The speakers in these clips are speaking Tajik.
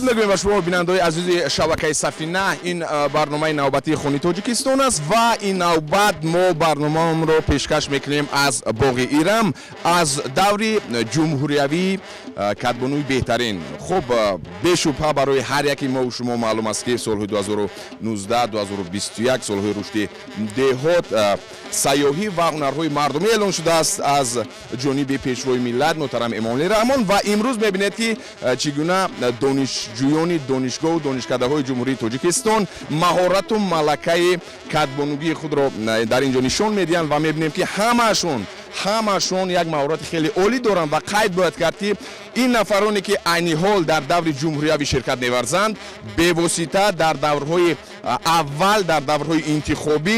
Мегӯем ба шумо, бинандаҳои азизи шабакаи Сафина. Ин барномаи навбатии Хони Тоҷикистон аст ва ин навбат мо барномаамро пешкаш мекунем аз боғи Ирам, аз даври ҷумҳуриявии кадбонуи беҳтарин. Хуб, бешубҳа, барои ҳар яки мову шумо маълум аст, ки солҳои 2019, 2021 солҳои рушди деҳот, сайёҳӣ ва ҳунарҳои мардумӣ эълон шудааст аз ҷониби Пешвои миллат муҳтарам Эмомалӣ Раҳмон. Ва имрӯз мебинед, ки чӣ гуна донишҷӯёни донишгоҳу донишкадаҳои Ҷумҳурии Тоҷикистон маҳорату малакаи кадбонугии худро дар ин ҷо нишон медиҳанд ва мебинем, ки ҳамаашон як маҳорати хеле олӣ доранд. Ва қайд бояд кард, ки ин нафароне, ки айни ҳол дар даври ҷумҳуриявӣ ширкат меварзанд, бевосита дар даврҳои аввал, дар даврҳои интихобӣ,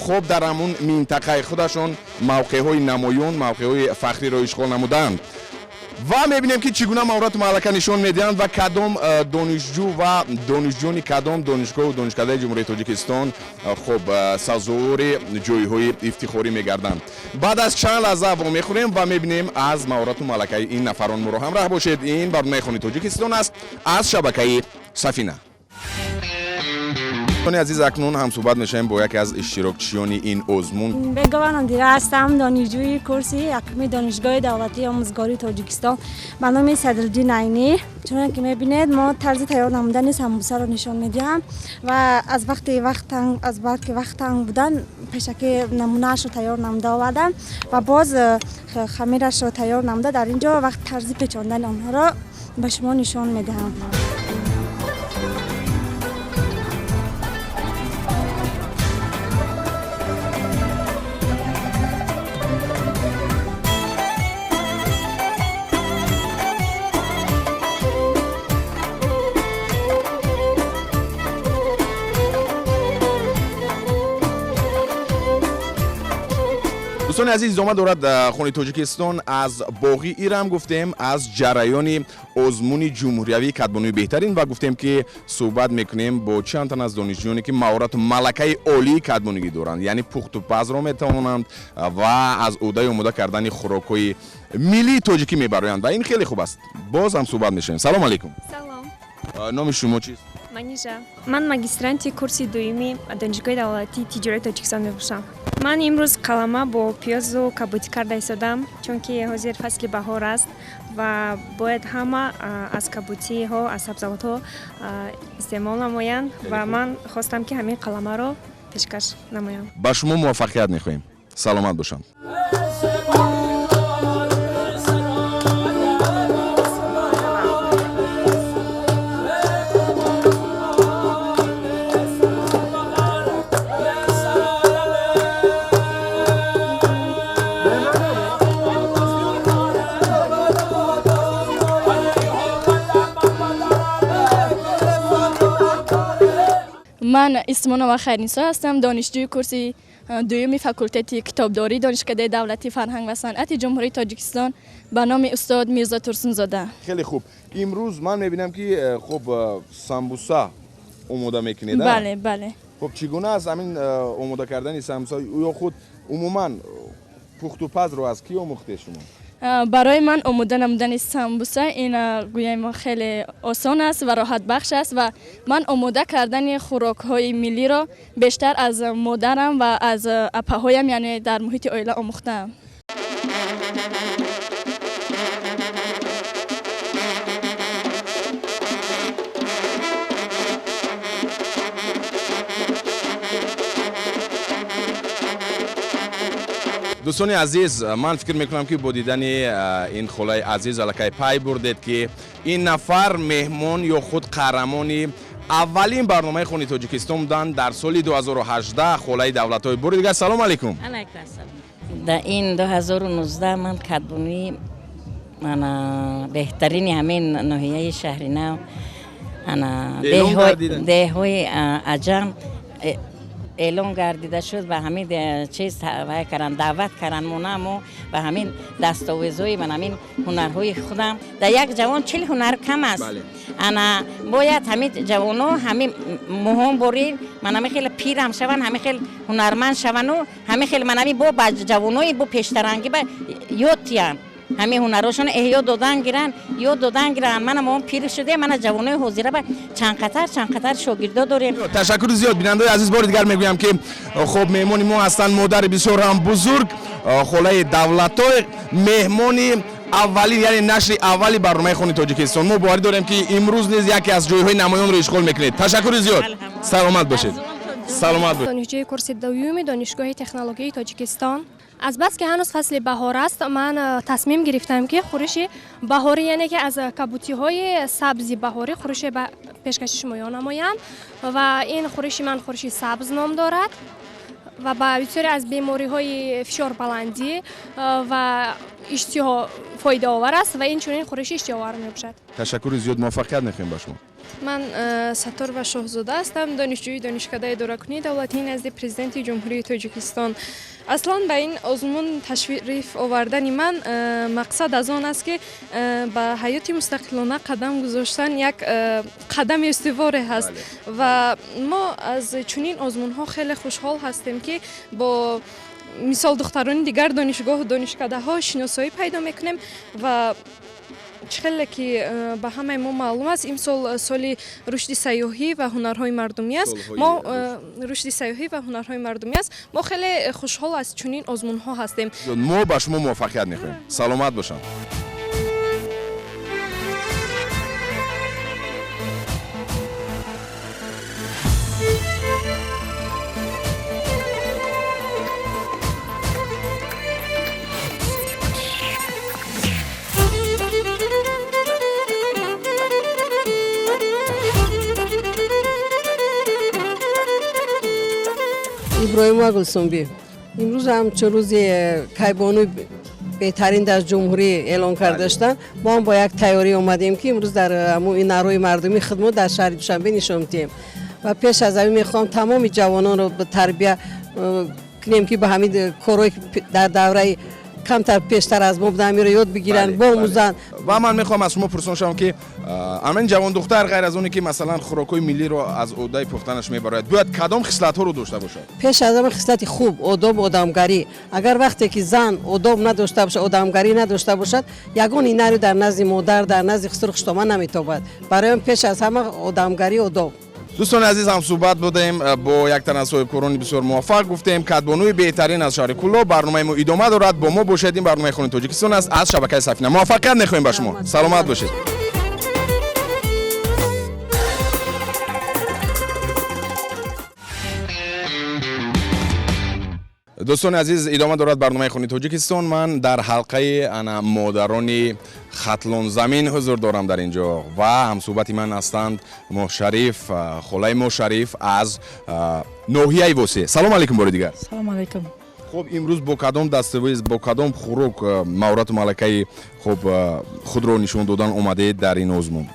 хуб, дар ҳамун минтақаи худашон мавқеъҳои намоён, мавқеъҳои фахриро ишғол намуданд. Ва мебинем, ки чӣ гуна маҳорату малака нишон медиҳанд ва кадом донишҷӯ ва донишҷӯёни кадом донишгоҳу донишкадаи Ҷумҳурии Тоҷикистон, хуб, сазовори ҷойҳои ифтихорӣ мегарданд. Баъд аз чанд лаҳза вомехӯрем ва мебинем аз маҳорату малакаи ин нафарон. Моро ҳамраҳ бошед. Ин барномаи Хони Тоҷикистон аст аз шабакаи Сафина. Дӯстони азиз, акнун ҳамсӯҳбат мешавем бо яке аз иштирокчиёни ин озмун. Бегова Нодира ҳастам, донишҷӯи курси якуми Донишгоҳи давлатии омӯзгории Тоҷикистон ба номи Садриддин Айнӣ. Чуноне ки мебинед, мо тарзи тайёр намудани самбусаро нишон медиҳам ва аз вақти вақт танг, аз барки вақт танг будан, пешакӣ намунаашро тайёр намуда овардам ва боз хамирашро тайёр намуда, дар ин ҷо вақт тарзи печондани онҳоро ба шумо нишон медиҳам. Дӯстони азиз, идома дорад Хони Тоҷикистон аз боғи Ирам. Гуфтем, аз ҷараёни озмуни ҷумҳуриявии кадбонуи беҳтарин ва гуфтем, ки суҳбат мекунем бо чанд тан аз донишҷӯёне, ки маҳорату малакаи олии кадбонугӣ доранд, яъне пухту пазро метавонанд ва аз ӯҳдаи омода кардани хӯрокҳои миллии тоҷикӣ мебароянд ва ин хеле хуб аст. Боз ҳам суҳбат мешавем. Салом алейкум. Салом. Номи шумо чист? Манижа. Ман магистранти курси дуюми Донишгоҳи давлатии тиҷорати Тоҷикистон мебошам. Ман имрӯз қалама бо пиёзу кабутӣ карда истодам, чунки ҳозир фасли баҳор аст ва бояд ҳама аз кабутиҳо, аз сабзавотҳо истеъмол намоянд ва ман хостам, ки ҳамин қаламаро пешкаш намоям. Ба шумо муваффақият мехоҳем, саломат бошанд. Ман Исмонова Хайрнисо ҳастам, донишҷӯи курси дуюми факултети китобдории Донишкадаи давлатии фарҳанг ва санъати Ҷумҳурии Тоҷикистон ба номи устод Мирзо Турсунзода. Хеле хуб. Имрӯз ман мебинам, ки хуб, самбуса омода мекунед. Бале. Хуб, чӣ гуна аст ҳамин омода кардани самбуса ё худ умуман пухтупазро аз кӣ омӯхтед шумо? Барои ман омода намудани самбуса ин, гӯем, хеле осон аст ва роҳатбахш аст ва ман омода кардани хӯрокҳои миллиро бештар аз модарам ва аз апаҳоям, яъне дар муҳити оила омӯхтаам. Дӯстони азиз, ман фикр мекунам, ки бо дидани ин холаи азиз аллакай пай бурдед, ки ин нафар меҳмон ё худ қаҳрамони аввалин барномаи Хони Тоҷикистон буданд дар соли 2018, холаи Давлатҳои. Бори дигар салом алейкум. Дар ин 2019 ман кадбонуи ана беҳтарини ҳамин ноҳияи Шаҳри Нав, ана деҳҳои Аҷам эълон гардида шуд ва ҳамин чиз вай кардан, даъват кардан мона. Мо ба ҳамин дастовезҳои ман, ҳамин ҳунарҳои худам, дар як ҷавон 40 ҳунар кам аст. Ана бояд ҳамин ҷавоно ҳамин муҳом борин, ман ҳамин хеле пирам шаванд, ҳамин хел ҳунарманд шавану ҳамин хел ман ҳамин бо ба ҷавонои бо пештарангӣ ба ёд тиям. Ҳамин ҳунарҳошон эҳё додан гиранд, ёд додан гиранд. Мана мо пир шудем, мана ҷавонои ҳозира ба чанд қатар шогирдо дорем. Ташаккури зиёд, бинандаои азиз. Бори дигар мегӯям, ки хуб, меҳмони мо ҳастанд модари бисёр ҳам бузург, холаи Давлатой, меҳмони аввалин, яъне нашри аввали барномаи Хони Тоҷикистон. Мо боварӣ дорем, ки имрӯз низ яке аз ҷойҳои намоёнро ишғол мекунед. Ташаккури зиёд, саломат бошед, саломат бошед. Донишҷӯи курси дуюми Донишгоҳи технологияи Тоҷикистон. Азбаски ҳанӯз фасли баҳор аст, ман тасмим гирифтам, ки хӯриши баҳорӣ, яъне ки аз кабутиҳои сабзи баҳорӣ хӯрише ба пешкаши шумоён намоям. Ва ин хӯриши ман хӯриши сабз ном дорад ва ба бисёре аз бемориҳои фишорбаландӣ ва иштиҳо фоидаовар аст ва инчунин хӯриши иштиҳоовар мебошад. Ташаккури зиёд, муваффақият мехоҳем ба шумо. Ман Саттор ва Шоҳзода ҳастам, донишҷӯи Донишкадаи идоракунии давлатии назди Президенти Ҷумҳурии Тоҷикистон. Аслан ба ин озмун ташриф овардани ман мақсад аз он аст, ки ба ҳаёти мустақилона қадам гузоштан як қадами устуворе ҳаст ва мо аз чунин озмунҳо хеле хушҳол ҳастем, ки бо мисол духтарони дигар донишгоҳу донишкадаҳо шиносоӣ пайдо мекунем. Ва чӣ хеле ки ба ҳамаи мо маълум аст, имсол соли рушди сайёҳӣ ва ҳунарҳои мардумӣ аст. Мо рушди сайёҳӣ ва ҳунарҳои мардумӣ аст. Мо хеле хушҳол аз чунин озмунҳо ҳастем. Мо ба шумо муваффақият мехоҳем, саломат бошанд. Иброҳимова Гулсумбӣ. Имрӯз ҳамчун рӯзи кайбонуи беҳтарин дар ҷумҳурӣ эълон карда шуданд, мо ҳам бо як тайёрӣ омадем, ки имрӯз дар ҳунарҳои мардумии худмо дар шаҳри Душанбе нишон медиҳем. Ва пеш аз ҳамин мехоҳам тамоми ҷавононро тарбия кунем, ки ба ҳамин корҳое дар давраи камтар пештар аз мо буданд, ҳаминро ёд бигиранд, биомӯзанд. Ва ман мехоҳам аз шумо пурсон шавам, ки ҳамин ҷавондухтар, ғайр аз оне ки масалан хӯрокҳои миллиро аз уҳдаи пухтанаш мебарояд, бояд кадом хислатҳоро дошта бошад? Пеш аз ҳама хислати хуб, одоб, одамгарӣ. Агар вақте ки зан одоб надошта бошад, одамгарӣ надошта бошад, ягон ҳунаре дар назди модар, дар назди хусур хуштоман наметобад. Барои он пеш аз ҳама одамгарӣ, одоб. Дӯстони азиз, ҳамсӯҳбат будем бо як тан аз соҳибкорони бисёр муваффақ. Гуфтем, кадбонуи беҳтарин аз шаҳри Кӯлоб. Барномаи мо идома дорад, бо мо бошед. Ин барномаи Хони Тоҷикистон аст аз шабакаи Сафина. Муваффақият мехоҳем ба шумо, саломат бошед. Дӯстони азиз, идома дорад барномаи Хони Тоҷикистон. Ман дар ҳалқаи ана модарони Хатлонзамин ҳузур дорам дар ин ҷо ва ҳамсӯҳбати ман ҳастанд Моҳшариф, холаи Моҳшариф аз ноҳияи Восе. Салом алейкум бори дигар. Салом алейкум. Хуб, имрӯз бо кадом дастовез, бо кадом хӯрок маҳорату малакаи хуб худро нишон додан омадед дар ин озмун?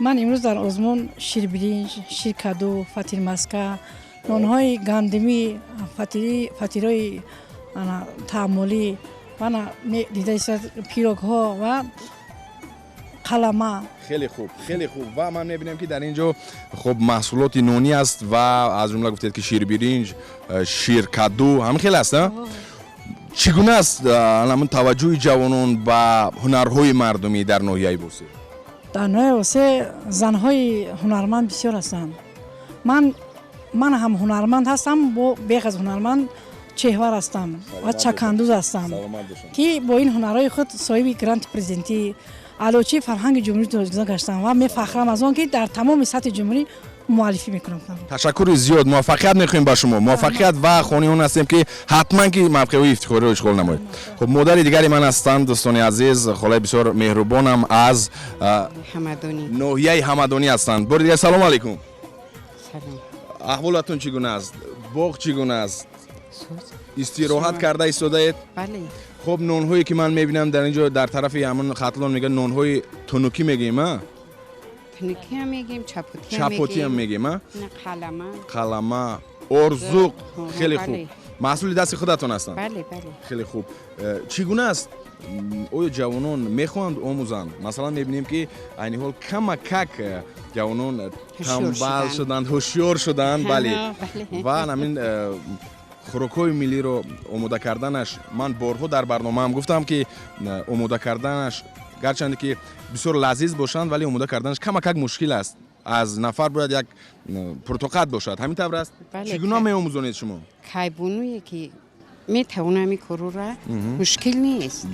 Ман имрӯз дар озмун ширбиринҷ, ширкаду, фатирмаска, нонҳои гандумӣ, фатирои таъмулӣ, мана дида, пирогҳо ва қалама. Хеле хуб, хеле хуб. Ва ман мебинам, ки дар ин ҷо хуб маҳсулоти нонӣ аст ва аз ҷумла гуфтед, ки ширбиринҷ, ширкаду, ҳамин хел аст. Чӣ гуна аст ҳамин таваҷҷӯҳи ҷавонон ба ҳунарҳои мардумӣ дар ноҳияи Восе? Дар ноҳияи Восе занҳои ҳунарманд бисёр ҳастанд. Ман ҳам ҳунарманд ҳастам, бо беғ аз ҳунарманд чеҳвар ҳастам ва чакандуз ҳастам, ки бо ин ҳунарҳои худ соҳиби гранти президентӣ, аълочии фарҳанги Ҷумҳурии Тоҷикистон гаштам ва мефахрам аз он, ки дар тамоми сатҳи ҷумҳурӣ муаллифӣ мекунам. Ташаккури зиёд, муваффақият мехоҳем ба шумо, муваффақият ва хониён ҳастем, ки ҳатман ки мавқеъҳои ифтихориро ишғол намоед. Хуб, модари дигари ман ҳастанд, дӯстони азиз, холаи бисёр меҳрубонам аз ноҳияи Ҳамадонӣ ҳастанд. Бори дигар салому алайкум. Аҳволатон чӣ гуна аст? Боғ чӣ гуна аст? Истироҳат карда истодаед? Хуб, нонҳое ки ман мебинам дар ин ҷо, дар тарафи ҳамон Хатлон мегӯянд нонҳои тунукӣ мегӯем, а? Тунукиам мегӯем, чапотиам мегӯем, а? Қалама. Қалама, орзуқ. Хеле хуб, маҳсули дасти худатон ҳастанд? Бале, бале. Хеле хуб. Чӣ гуна аст? Оё ҷавонон мехоҳанд омӯзанд? Масалан, мебинем, ки айни ҳол камакак ҷавонон тамбал шуданд, ҳушёр шуданд, бале, ва ҳамин. Хӯрокҳои миллиро омода карданаш, ман борҳо дар барномаам гуфтам, ки омода карданаш, гарчанде ки бисёр лазиз бошанд, вале омода карданаш камакак мушкил аст. Аз нафар бояд як пуртоқат бошад. Ҳамин тавр аст? Чӣ гуна меомӯзонед шумо? Кайбонуе ки метавона ҳамин корора, мушкил нест.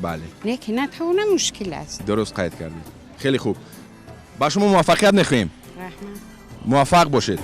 Не ки натавона, мушкил аст. Дуруст қайд кардед. Хеле хуб, ба шумо муваффақият мехоҳем. Раҳмат. Муваффақ бошед.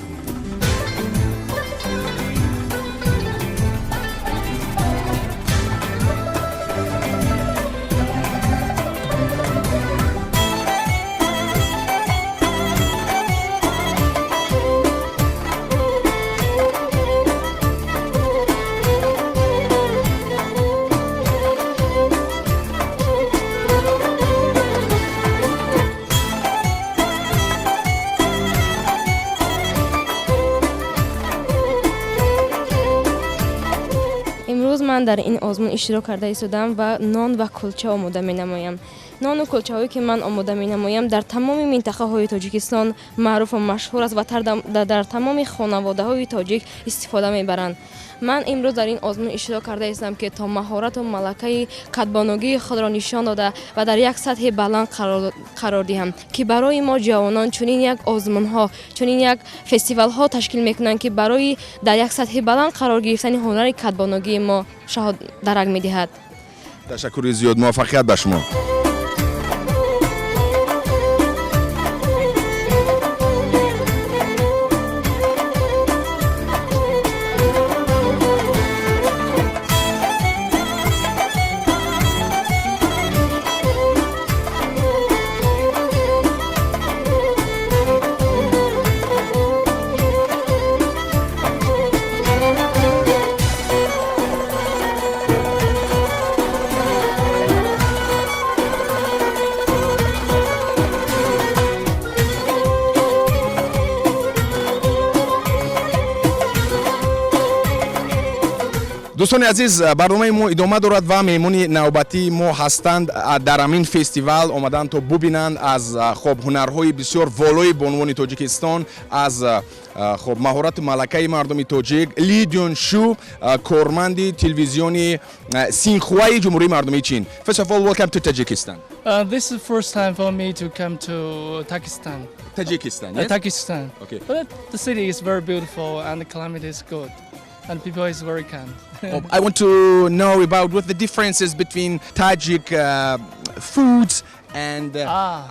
Имрӯз ман дар ин озмун иштирок карда истодам ва нон ва кулча омода менамоям. Нону кулчаҳое, ки ман омода менамоям, дар тамоми минтақаҳои Тоҷикистон маъруфу машҳур аст ва дар тамоми хонаводаҳои тоҷик истифода мебаранд. Ман имрӯз дар ин озмун иштирок карда истам, ки то маҳорату малакаи кадбонугии худро нишон дода ва дар як сатҳи баланд қарор диҳам, ки барои мо ҷавонон чунин як озмунҳо, чунин як фестивалҳо ташкил мекунанд, ки барои дар як сатҳи баланд қарор гирифтани ҳунари кадбонугии мо дарак медиҳад. Ташаккури зиёд, муваффақият ба шумо. Дӯстони азиз, барномаи мо идома дорад ва меҳмони навбатии мо ҳастанд. Дар ҳамин фестивал омаданд, то бубинанд аз, хоб, ҳунарҳои бисёр волои бонувони Тоҷикистон, аз, хоб, маҳорату малакаи мардуми тоҷик. Лидион Шу, корманди телевизиони Синхуаи Ҷумҳурии Мардумии Чин. First of all, welcome to Tajikistan. This is the first time for me to come to Tajikistan. Tajikistan, yes? Tajikistan. Okay. But the city is very beautiful and the climate is good. And people is very kind. Oh, I want to know about what the differences between Tajik foods and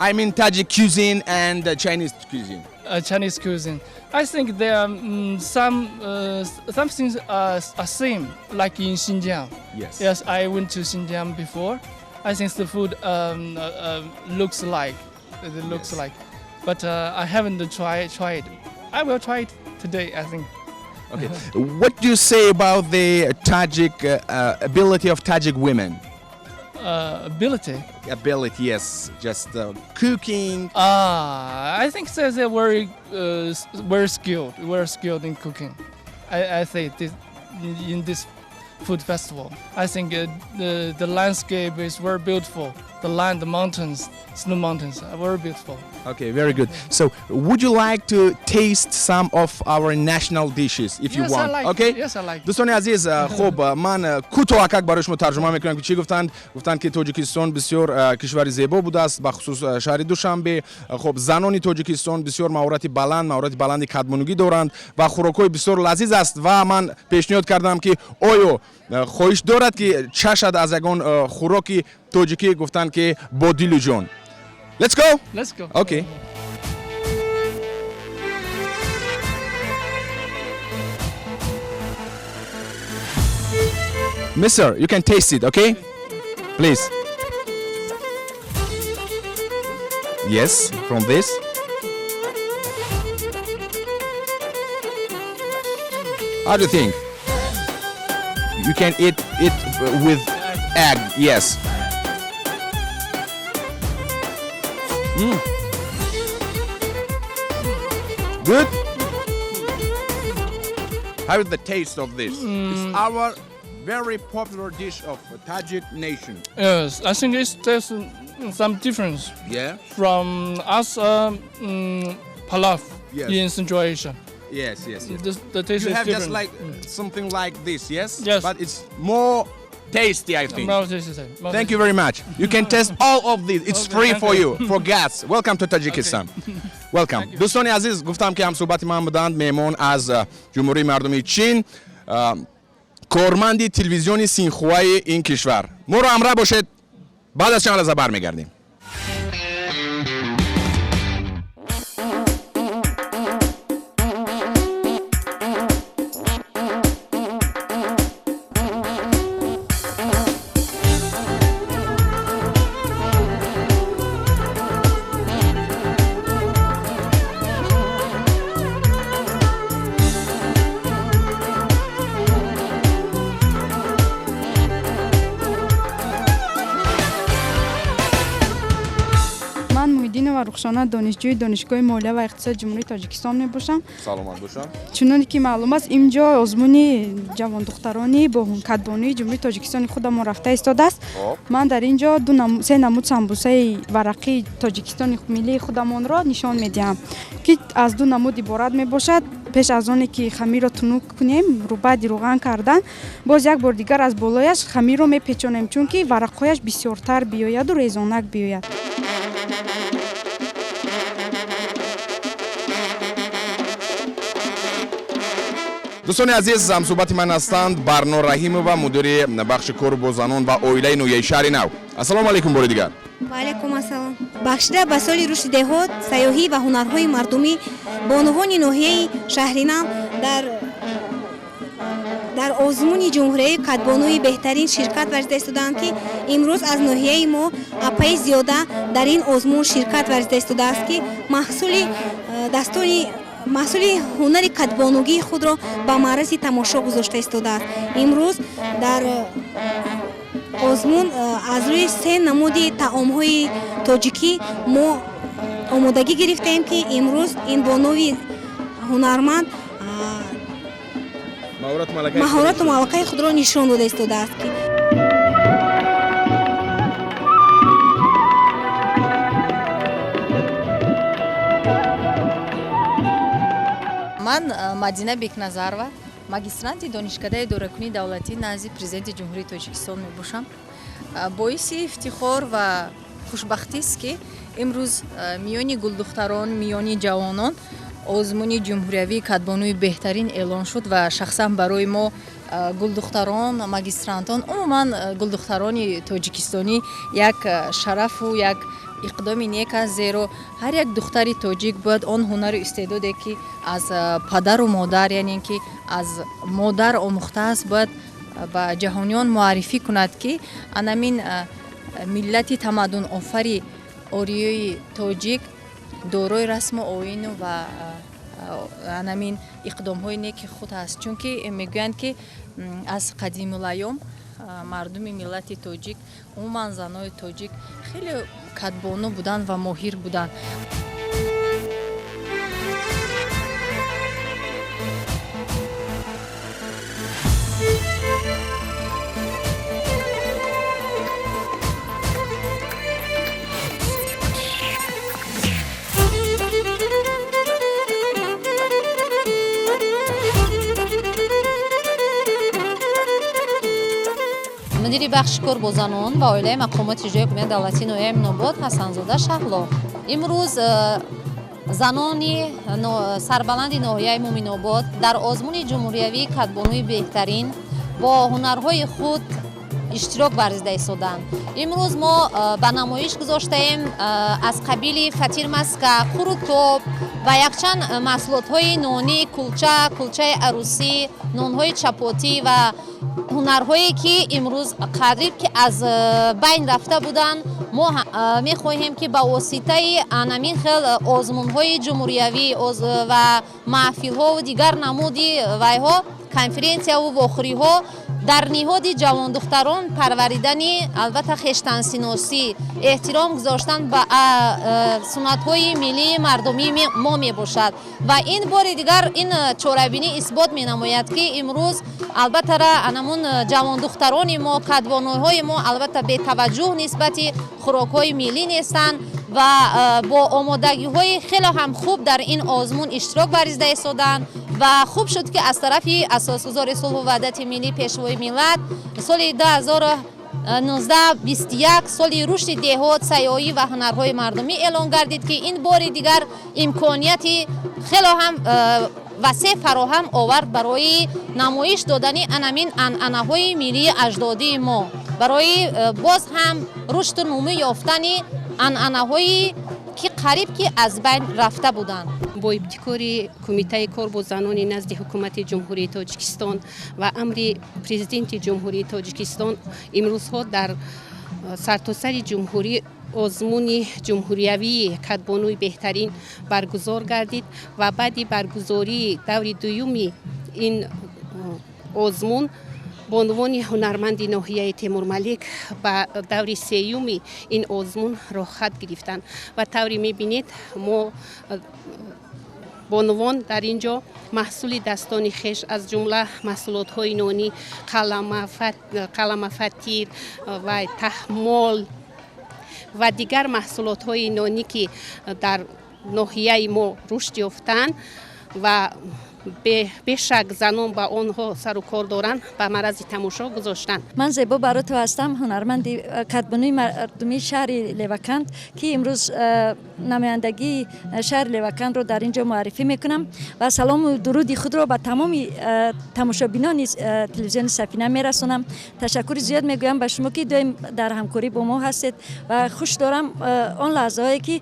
I mean Tajik cuisine and Chinese cuisine. Chinese cuisine. I think there are some things are same like in Xinjiang. Yes, I went to Xinjiang before. I think the food looks like it looks like, but I haven't tried. I will try it today, I think. Okay. What do you say about the Tajik ability of Tajik women? Ability. Ability, yes, just cooking. Ah, I think they're very, very skilled. Very skilled in cooking. I say this in this food festival. I think the landscape is very beautiful. The land, the mountains, snow mountains are very beautiful. Okay, very good. So, would you like to taste some of our national dishes if you Yes, I want? like. Okay? Yes, I like. Дӯстони азиз, хуб, ман кӯтоҳакак барои шумо тарҷума мекунам, ки чӣ гуфтанд. Гуфтанд, ки Тоҷикистон бисёр кишвари зебо будааст, бахусус шаҳри Душанбе. Хуб, занони Тоҷикистон бисёр маҳорати баланди кадбонугӣ доранд ва хӯрокҳои бисёр лазиз аст. Ва ман пешниҳод кардам, ки оё хоҳиш дорад, ки чашад аз ягон хӯроки тоҷикӣ. Гуфтанд, ки бо дилу ҷон. Let's go. Let's go. Okay. Mister, you can taste it, okay? Please. Yes, from this. How do you think? You can eat it with egg, yes. Good? How is the taste of this? It's our very popular dish of Tajik nation. Yes, I think it's there's some difference from us, pilaf in Central Asia. Yes. The taste You is have just different. like something like this, yes? Yes. But it's more tasty, I think. More tasty, more Thank you very much. You can test all of these. It's Okay, free thank for you. you, for guests. Welcome to Tajikistan. Welcome. Дӯстони азиз, гуфтам ки ҳамсӯҳбати ман буданд меҳмон аз Ҷумҳурии Мардумии Чин, корманди телевизиони Синхуаи ин кишвар. Моро ҳамроҳ бошед, баъд аз чанд лаҳза бармегардем. Ман Муҳиддинова Рухшона, донишҷӯи Донишгоҳи молия ва иқтисоди Ҷумҳурии Тоҷикистон мебошам. Саломат бошам. Чуноне ки маълум аст, инҷо озмуни ҷавондухтарони бо кадбонуи Ҷумҳурии Тоҷикистони худамон рафта истодааст. Ман дар ин ҷо се намуд самбусаи варақии Тоҷикистони миллии худамонро нишон медиҳам, ки аз ду намуд иборат мебошад. Пеш аз оне ки хамирро тунук кунем, баъди рӯған кардан боз як бор дигар аз болояш хамирро мепечонем, чунки варақҳояш бисёртар биёяду резонак биёяд. Дӯстони азиз, ҳамсӯҳбати ман ҳастанд Барно Раҳимова, мудири бахши кор бо занон ва оилаи ноҳияи Шаҳри Нав. Ассалому алайкум бори дигар. Ва алайкум ассалом. Бахшида ба соли рушди деҳот, сайёҳӣ ва ҳунарҳои мардумӣ, бонувони ноҳияи Шаҳри Нав дар озмуни ҷумҳуриявии кадбонуи беҳтарин ширкат варзида истодаанд, ки имрӯз аз ноҳияи мо апаи Зиёда дар ин озмун ширкат варзида истодааст, ки маҳсули дастони маҳсули ҳунари кадбонугии худро ба маързи тамошо гузошта истодааст. Имрӯз дар озмун аз рӯи се намуди таомҳои тоҷикӣ мо омодагӣ гирифтаем, ки имрӯз ин бонуи ҳунарманд маҳорату малакаи худро нишон дода истодааст, ки Ман Мадина Бекназарова, магистранти Донишкадаи идоракунии давлатӣ назди Президенти Ҷумҳурии Тоҷикистон мебошам. Боиси ифтихор ва хушбахтист, ки имрӯз миёни гулдухтарон, миёни ҷавонон озмуни ҷумҳуриявии кадбонуи беҳтарин эълон шуд ва шахсан барои мо, гулдухтарон, магистрантон, умуман гулдухтарони тоҷикистонӣ, як шарафу як иқдоми нек аст, зеро ҳар як духтари тоҷик бояд он ҳунару истеъдоде, ки аз падару модар, яъне ки аз модар омӯхтааст, бояд ба ҷаҳониён муаррифӣ кунад, ки анамин миллати тамаддунофари ориёи тоҷик дорои расму оину ва анамин иқдомҳои неки худ ҳаст, чунки мегӯянд, ки аз қадимулайём мардуми миллати тоҷик, умуман занои тоҷик хеле кадбону буданд ва моҳир буданд. Мудири бахши кор бо занон ва оилаи мақомоти иҷроии ҳокимияти давлатии ноҳияи Мӯминобод Ҳасанзода Шаҳло. Имрӯз занони сарбаланди ноҳияи Мӯминобод дар озмуни ҷумҳуриявии кадбонуи беҳтарин бо ҳунарҳои худ иштирок варзида истоданд. Имрӯз мо ба намоиш гузоштаем аз қабили фатирмаска, қурутоб ва якчанд маҳсулотҳои нонӣ, кулча, кулчаи арӯсӣ, нонҳои чапотӣ ва ҳунарҳое, ки имрӯз қариб ки аз байн рафта буданд. Мо мехоҳем, ки ба воситаи анамин хел озмунҳои ҷумҳуриявӣ ва маҳфилҳову дигар намуди вайҳо, конференсияву вохӯриҳо дар ниҳоди ҷавондухтарон парваридани албатта хештансиносӣ, эҳтиром гузоштан ба суннатҳои миллии мардумии мо мебошад. Ва ин бори дигар ин чорабинӣ исбот менамояд, ки имрӯз албаттара анамун ҷавондухтарони мо, кадбонуҳои мо албатта бетаваҷҷӯҳ нисбати хӯрокҳои миллӣ нестанд. Ва бо омодагиҳои хеле ҳам хуб дар ин озмун иштирок варзида истоданд. Ва хуб шуд, ки аз тарафи асосгузори сулҳу ваҳдати миллӣ, пешвои миллат, соли 2019-21 соли рушди деҳот, сайёҳӣ ва ҳунарҳои мардумӣ эълон гардид, ки ин бори дигар имконияти хеле ҳам васеъ фароҳам овард барои намоиш додани анамин анъанаҳои миллии аҷдодии мо, барои боз ҳам рушду нумӯ ёфтани анъанаҳое ки қариб ки аз байн рафта буданд. Бо ибтикори Кумитаи кор бо занони назди Ҳукумати Ҷумҳурии Тоҷикистон ва амри Президенти Ҷумҳурии Тоҷикистон имрӯзҳо дар сартосари ҷумҳурӣ озмуни ҷумҳуриявии кадбонуи беҳтарин баргузор гардид. Ва баъди баргузории даври дуюми ин озмун бонувони ҳунарманди ноҳияи Темурмалик ба даври сеюми ин озмун роҳхат гирифтанд. Ва тавре мебинед, мо бонувон дар ин ҷо маҳсули дастони хеш, аз ҷумла маҳсулотҳои нонӣ, қалама, фатир ва таҳмол ва дигар маҳсулотҳои нонӣ, ки дар ноҳияи мо рушд ёфтанд ва бешак занон ба онҳо сару кор доранд, ба маърази тамошо гузоштанд. Ман Зебо Баротова ҳастам, ҳунарманди кадбонуи мардумии шаҳри Леваканд, ки имрӯз намояндагии шаҳри Левакандро дар ин ҷо муаррифӣ мекунам ва салому дуруди худро ба тамоми тамошобинони телевизиони Сафина мерасонам. Ташаккури зиёд мегӯям ба шумо, ки доим дар ҳамкорӣ бо мо ҳастед, ва хуш дорам он лаҳзаҳое, ки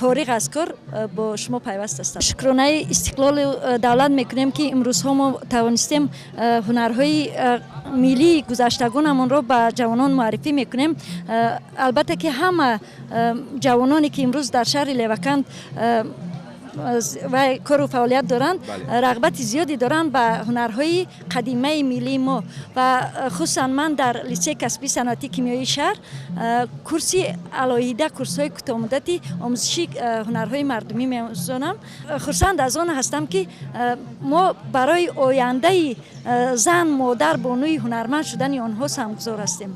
фориғ аз кор бо шумо пайваст ҳастам. Шукронаи истиқлоли давлат мекунем, ки имрӯзҳо мо тавонистем ҳунарҳои миллии гузаштагонамонро ба ҷавонон муаррифӣ мекунем. Албатта ки ҳама ҷавононе, ки имрӯз дар шаҳри Леваканд ва кору фаъолият доранд, рағбати зиёде доранд ба ҳунарҳои қадимаи миллии мо. Ва хусусан ман дар литсеи касбии саноатии кимиёии шаҳр курси алоҳида, курсҳои кӯтоҳмуддати омӯзиши ҳунарҳои мардумӣ меомӯзонам. Хурсанд аз он ҳастам, ки мо барои ояндаи зан, модар, бонуи ҳунарманд шудани онҳо саҳмгузор ҳастем.